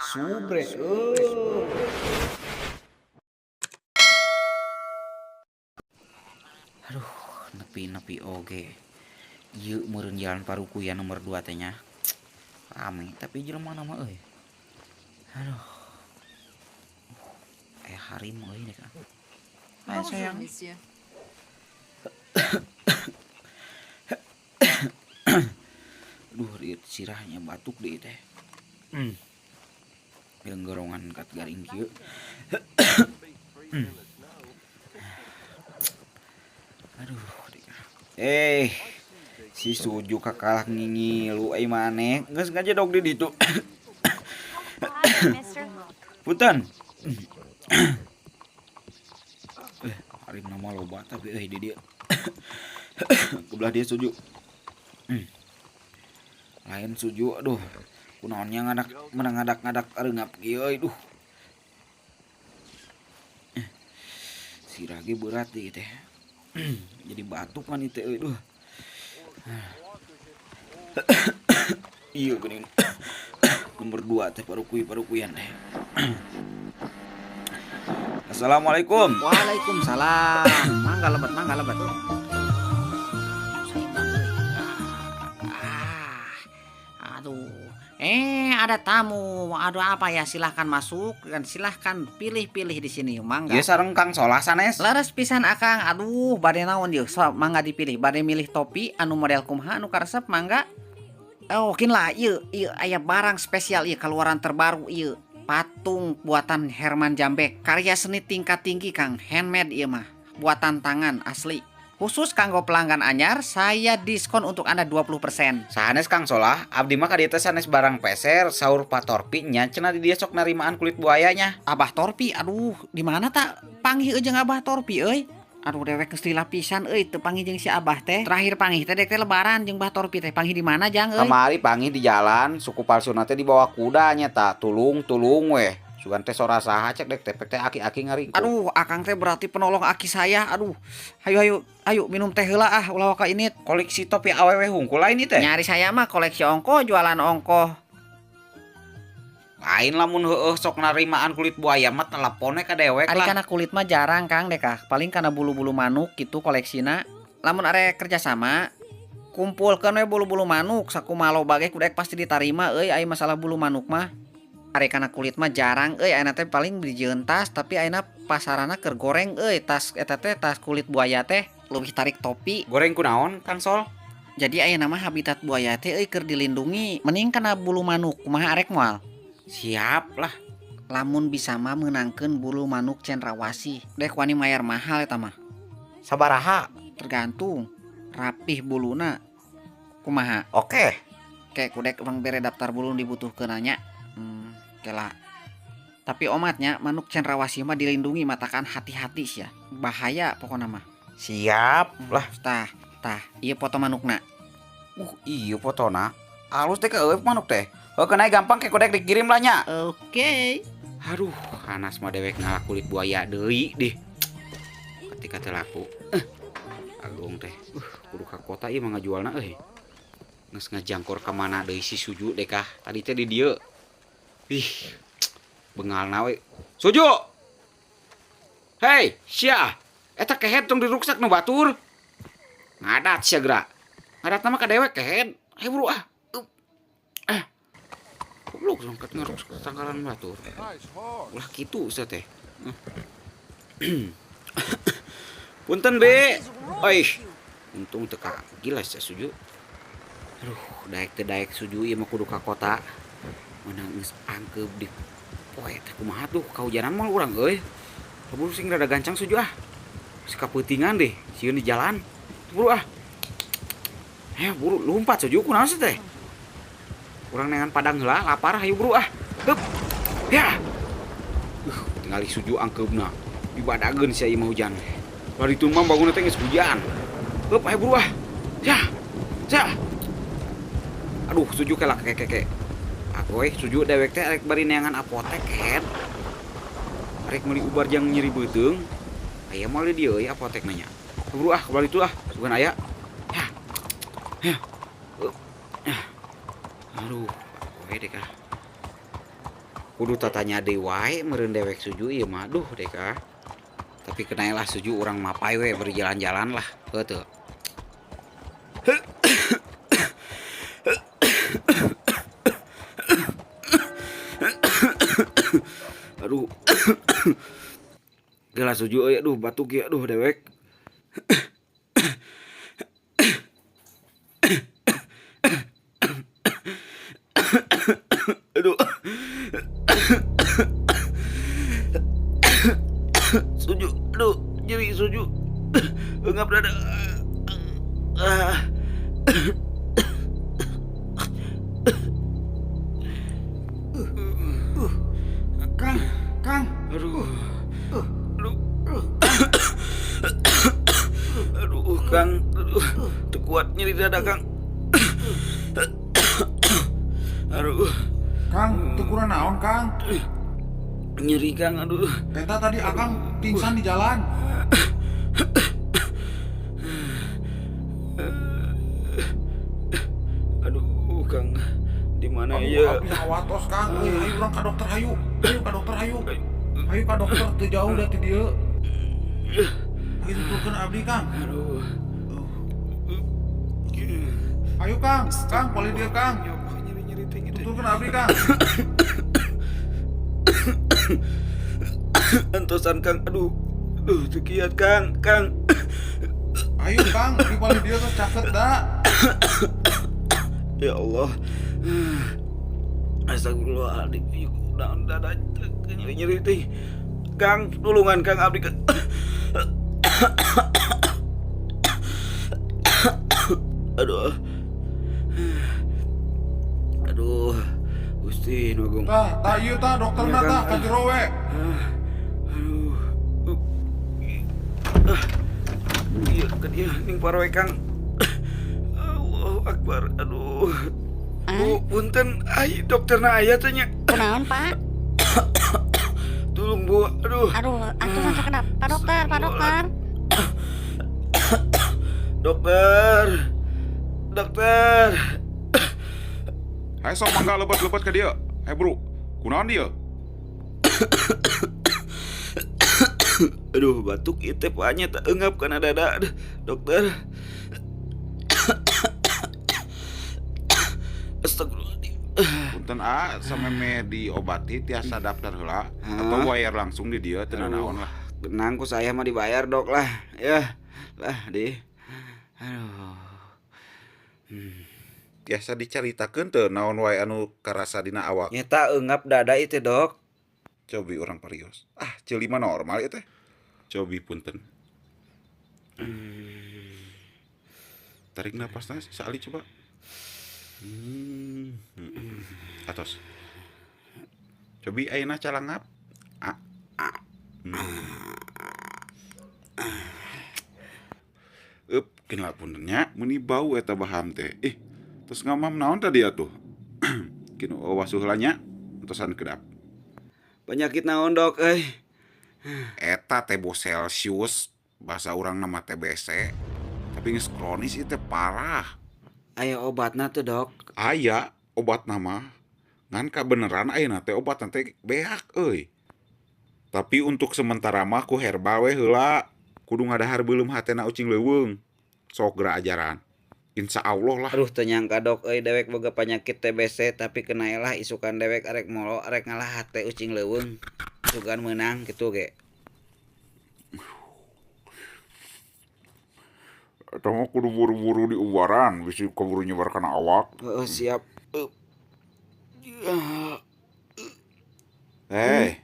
Subre. Aduh, nepi-nepi oge. Ieu meureun jalan Parukuyan nomor 2 teh nya. Rame tapi jelema mah euy. Aduh. Harim euy dek. Ayo sayang. Duh, ieu sirahnya batuk deui teh. Jeung gorongan kat garing kieu. Aduh, si Suju kakalah ngingilu ai maneh geus ngajedog di ditu. Punten. Harim nama loba tapi euy di dieu. Kebelah dia Suju. Lain Suju, aduh. Kunaonnya ngadak menang ngadak-ngadak reungap kieu euy duh. Sirah ge berat deui teh. Jadi batuk kan itu euy duh. Iya geuning. Nomor 2 teh parukuy-parukuyan teh. Assalamualaikum. Waalaikumsalam. Mangga lebat, mangga lebat. Aduh. Ada tamu. Aduh, apa ya? Silahkan masuk dan silahkan pilih-pilih di sini, mangga. Ieu sareng Kang Solah sanes. Leres pisan Akang. Aduh, bade naon ieu? So, mangga dipilih. Bade milih topi anu model kumaha anu karesep mangga. Oh, kin lah ieu, ieu aya barang spesial ieu keluaran terbaru ieu. Patung buatan Herman Jambek, karya seni tingkat tinggi Kang, handmade ieu mah, buatan tangan asli. Khusus kanggo pelanggan anyar, saya diskon untuk Anda 20%. Sanes Kang Solah, abdi mah ka dieu teh sanes barang peser, saur Pak Torpi nya cenah di dieu sok narimaan kulit buayanya. Abah Torpi, aduh, di mana tak panggih jeung Abah Torpi euy? Aduh, dewek geus lila pisan euy teu panggih jeung si Abah teh. Terakhir panggih teh dek teh lebaran jeung Bah Torpi teh. Panggih di mana jang euy? Kamari panggih di jalan, suku palsuna teh dibawa kuda nya ta, tulung-tulung weh. Sugan teh sora saha cek dek teh teh aki-aki ngaringkuk. Aduh, Akang teh berarti penolong aki saya. Aduh, hayu hayu ayo minum teh heula ah ulah waka ini. Koleksi topi awewe hungkul lain ieu teh. Nyari saya mah koleksi ongkoh, jualan ongkoh. Lain lamun heueuh sok narimaan kulit buaya mah telepone ka dewek Ari lah. kana kulit mah jarang Kang dek ah. Paling kana bulu-bulu manuk gitu koleksina. Lamun arek kerja sama kumpulkeun we bulu-bulu manuk sakumaha loba ge kudu pasti ditarima euy ai masalah bulu manuk mah. Ari kana kulit mah jarang euy ayeuna teh paling dijieun tas tapi ayeuna pasarana keur goreng euy tas eta teh tas kulit buaya teh leuwih tarik topi. Goreng kunaon Kang Sol? Jadi ayeuna mah habitat buaya teh euy keur dilindungi mending kana bulu manuk kumaha arek moal? Siap lah. Lamun bisa mah meunangkeun bulu manuk cendrawasih. Dek wani mayar mahal eta mah. Sabaraha? Tergantung rapih buluna. Kumaha? Oke. Oke, kudek urang bere daftar bulu dibutuhkeun nya. Kela. Tapi omatnya manuk cendrawasih mah dilindungi matakan hati-hati sia. Bahaya pokona mah. Siap lah. Tah, tah, ieu foto manukna. Iya fotona. Alus teh eueuh manuk teh. Heuh kenai gampang ke kudek dikirim lah nya. Oke. Aduh, hanas mah dewek ngalah kulit buaya deui deh. Ketika teh laku. Agung teh. Kudu ka kota ieu mah ngajualna euy. Geus ngajangkor ka mana deui si Suju deh kah? Tadi teh di dieu. Ih. Bengalna we. Suju. Hei, sia. Eta kehed tong diruksak nu batur. Ngadat sia geura. Ngadat mah ka dewek kehed. Hayu buru ah. Goblok sangkat ngeruksak tangkalan batur. Ulah kitu sia teh. Punten be. Oih. Untung teu ka gila sia Suju. Aduh, daek teh daek Suju ieu mah kudu ka kota. Menang geus angkeub di poe teh kumaha tuh kahujanan mah urang euy. Kaburu sing rada gancang Suju ah. Geus kapeutingan deh, sieun di jalan. Buru ah. Buru lompat Suju kunaon sih teh? Urang neangan padang heula, lapar hayu buru ah. Hup. Ya. Tingali Suju angkeubna. Dibadageun sia ieu mah hujan. Bari itu mah bangunna teh geus hujan. Hup, hayu buru ah. Ya. Ya. Aduh, Suju kelak keke. Agoy Suju dewek teh arek bari neangan apotek head. Arek meuli ubar jang nyeri beuteung. Aya mah di dieu euy apotek nanya. Buru ah, bari itu ah, sugan aya. Ya. Ya. Ya. Aduh, agoy deh kah. Kudu tatanya deui wae meureun dewek Suju ieu mah duh dek ah. Tapi kenae lah Suju urang mapay we berjalan-jalan lah. Heuh teu. Aduh. Geula Suju euy aduh batuk ieu aduh dewek. Aduh. Suju, aduh, nyeri Suju. Engap dada. Kang, Kang. Aduh. Aduh. Aduh, Kang. Aduh, teu kuat nyeri dada, Kang. Aduh. Kang, teu kurang naon, Kang? Nyeri, Kang, aduh. Eta tadi Akang pingsan di jalan. Aduh, Kang. Di mana Aduh, ya? Abdi hawatos, Kang. Euy, ayo urang ka dokter hayu. Ayo ka dokter hayu. Ayo ka dokter teu jauh da ti dieu. Ayo tuturkeun abdi, Kang. Aduh. Ayo, Kang. Kang, palih dieu, Kang. Ya Allah, nyeri-nyeri teh gitu. Tuturkeun abdi, Kang. Antosan, Kang. Aduh. Aduh, teu kiat, Kang. Kang. Ayo, Kang, di palih dieu tos caket da. Ya Allah. Astagfirullahaladzim. Udah, udah, nyeri-nyeri teh. Kang, tulungan Kang abdi. Aduh. Aduh. Gusti nu Agung. Tah, tah ieu tah dokterna Ya, tah Kang. ka jero we. Aduh. Iya, ke dia ning paroe Kang. Allahu Akbar. Aduh. Bu, punten, ai dokterna aya teh nya. Kunaon, Pak? Tulung, Bu. Aduh. Aduh, atuh sakedap. Pak dokter, Pak dokter. Dokter. Dokter. Hai sok mangga lebet-lebet ka dieu. Hai bro, kunaon dieu? Aduh, batuk ieu teh paanya teh eungap kana dada. Aduh, dokter. Astagfirullahaladzim. Punten a, sameme diobati tiasa daftar heula atau bayar langsung di dieu teu nanaon lah. Tenang ku saya mah dibayar dok lah. Ya, lah di. Aduh. Tiasa dicaritakeun teu naon wae anu karasa dina awak. Nyeta eungap dada itu dok. Cobi urang parios. Ah, ceuli mah normal ieu teh. Cobi punten. Tarik napasna saali coba. Atos. Cobi ayeuna calangap. A. Eup, kenal puntennya meuni bau eta baham teh. Ih, terus ngamam naon tadi atuh? Kinu wasuh heula nya, entosan kedap. Penyakit naon dok euy? Eta teh bo Celsius, bahasa urang nama TBC. Tapi geus kronis ieu teh parah. Aya obatna tuh dok? Aya obatna mah. Ngan kabeneran ayeuna teh obatna teh beak euy. Tapi untuk sementara mah ku herbal we heula. Kudu ngadahar beuleum hatena ucing leuweung. Sok geura ajaran. Insya Allah lah. Aduh teu nyangka dok euy dewek boga penyakit TBC tapi kenae lah isukan dewek arek molo arek ngalah hate ucing leuweung. Isukan meunang kitu ge. Eta mah kudu buru-buru diubaran bisi keburu nyebar kana awak. Heeh, siap. Hei,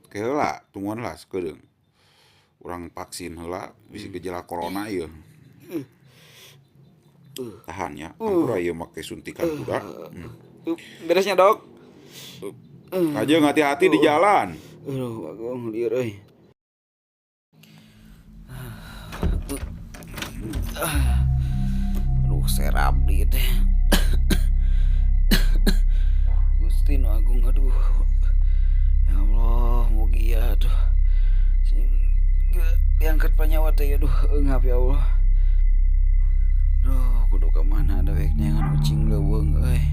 ke heula, tungguan lah sakedeung. Urang vaksin heula bisi gejala corona ieu. Tahan ya, ampura ieu make suntikan kuda. Beresnya dok. Kajeung hati-hati di jalan. Aduh, bagong lieur euy. Aduh, serap di teh. Gusti nu Agung, aduh. Ya Allah, mugi ya aduh. Sing diangkat panyawa teh aduh, eungap ya Allah. Duh, kudu ka mana dewek neangan ucing leuweung euy.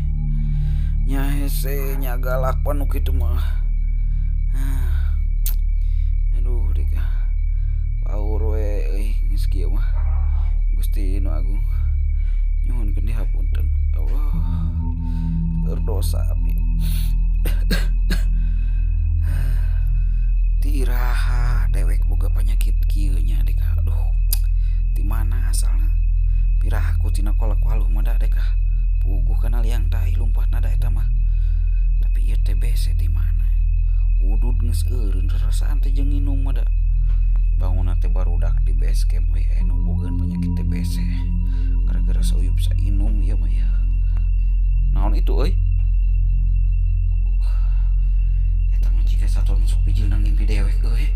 Nya hese nya galak pan nu kitu mah. Aduh deka. Paur we euy geus kieu mah. Gusti nu agung. Nyuhunkeun dihapunten. Allah. Berdosa abdi. Tiraha dewek boga penyakit kieu nya deka. Aduh. Di mana asalna? Piraha ku tina kolak waluh mah da deka. Puguh kana liang tai lumpatna da eta mah. Tapi ieu TBC di mana? Udud geus eureun rarasaan teh jeung nginum mah da. Bangunna teh barudak di base camp euy aya nu bogaeun penyakit TBC. Gara-gara sauyup sainum ieu mah ya. Naon itu euy? Eta mah jiga satuan masuk bijil nang ngimpi dewek euy.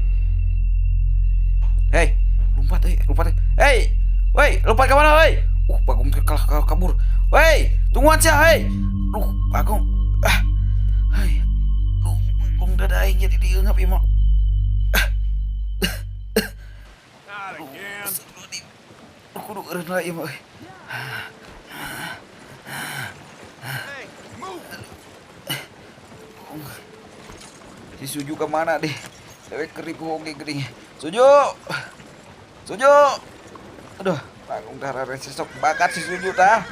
Hei, lompat euy, lompat euy. Hei, woi, lompat ka mana euy? Bagong teh kalah kabur. Woi, tungguan sia hei. Duh, Bagong. Ah. Hei. Duh, Bagong dada aing jadi dieungap ieu mah. Aduh, kudu eureun lah ieu mah euy. Si Suju ke mana deh? Dewek kerip oge geuning. Suju. Suju. Aduh, Bagong tah resesok bakat si Suju tah.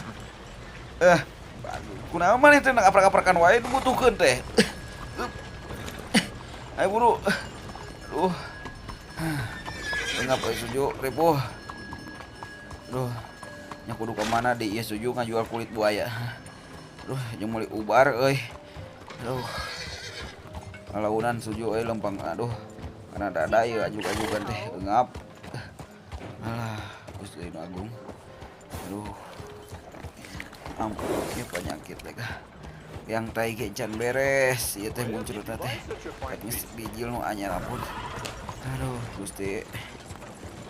Bagong kunaon maneh teh ngaprak-aprakan wae dibutuhkeun teh. Ayo buru. Aduh. Ngapa Suju ripuh. Aduh. Nya kudu ka mana deui ieu Suju ngajual kulit buaya. Aduh, jeung meuli ubar euy. Aduh. Kalaunan Suju euy lempang aduh. Karena dada ieu ajug-ajugan teh eungap. Alah, Gusti nu agung. Aduh. Ampun ieu penyakit teh. Yang tai ge can beres ieu teh muncrutna teh. Geus bijil nu anyar ampun. Aduh, Gusti.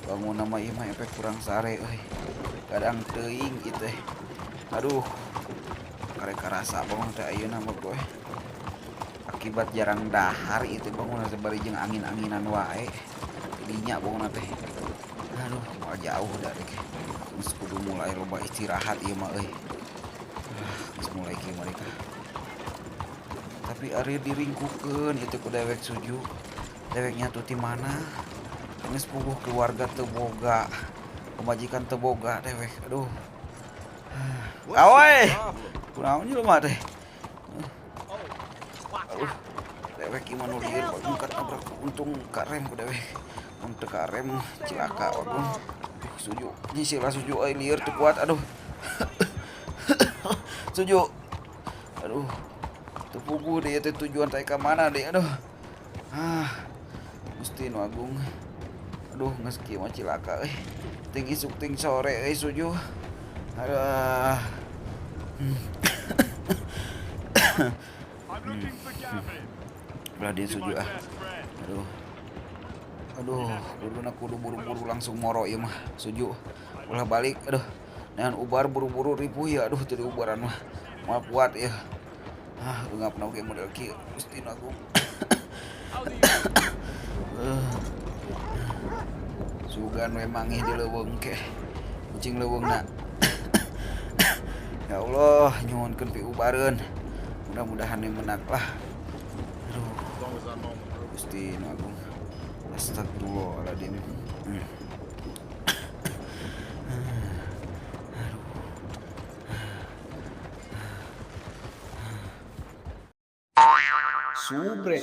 Bangun nama ieu mah efek kurang sare euy. Kadang teuing ieu teh. Aduh. Karek karasa bangun teh ayeuna mah boy. Akibat jarang dahar itu bangun teh bari jeung angin-anginan wae. Dinya bangun teh. Aduh, moal jauh dari ke. Geus kudu mulai loba istirahat ieu mah euy. Geus mulai kieu mereka. Tapi ari diringkukeun itu ku dewek Suju. Deweknya tuh di mana? Geus puguh keluarga teu boga. Pemajikan teu boga dewek. Aduh. Awe. Kunaon jelema teh? Aduh. Dewek ieu mah nu lieur bagong katabrak untung karem ku dewek. Mun teu karem cilaka bagong. Suju, nyisila Suju euy lieur teu kuat aduh. Suju. Aduh. Teu puguh deui teh tujuan teh ka mana deui aduh. Ah. Gusti nu agung. Aduh, geus kieu mah cilaka euy. Ting isuk ting sore euy Suju. Aduh. Belah dia Suju ah. Aduh. Aduh, kuduna kudu buru-buru langsung moro ieu mah Suju. Ulah balik aduh. Nean ubar buru-buru ripuh ya aduh teu diubaran mah. Moal kuat ya. Ah, eungapna oge model kieu Gusti nu agung. Sugan we mangih di leuweung ke. Kucing leuweungna. Ya Allah, nyuhunkeun piubareun. Mudah-mudahan we menak lah. Aduh. Gusti nu agung. Astagfirullahaladzim. Aduh. Subre.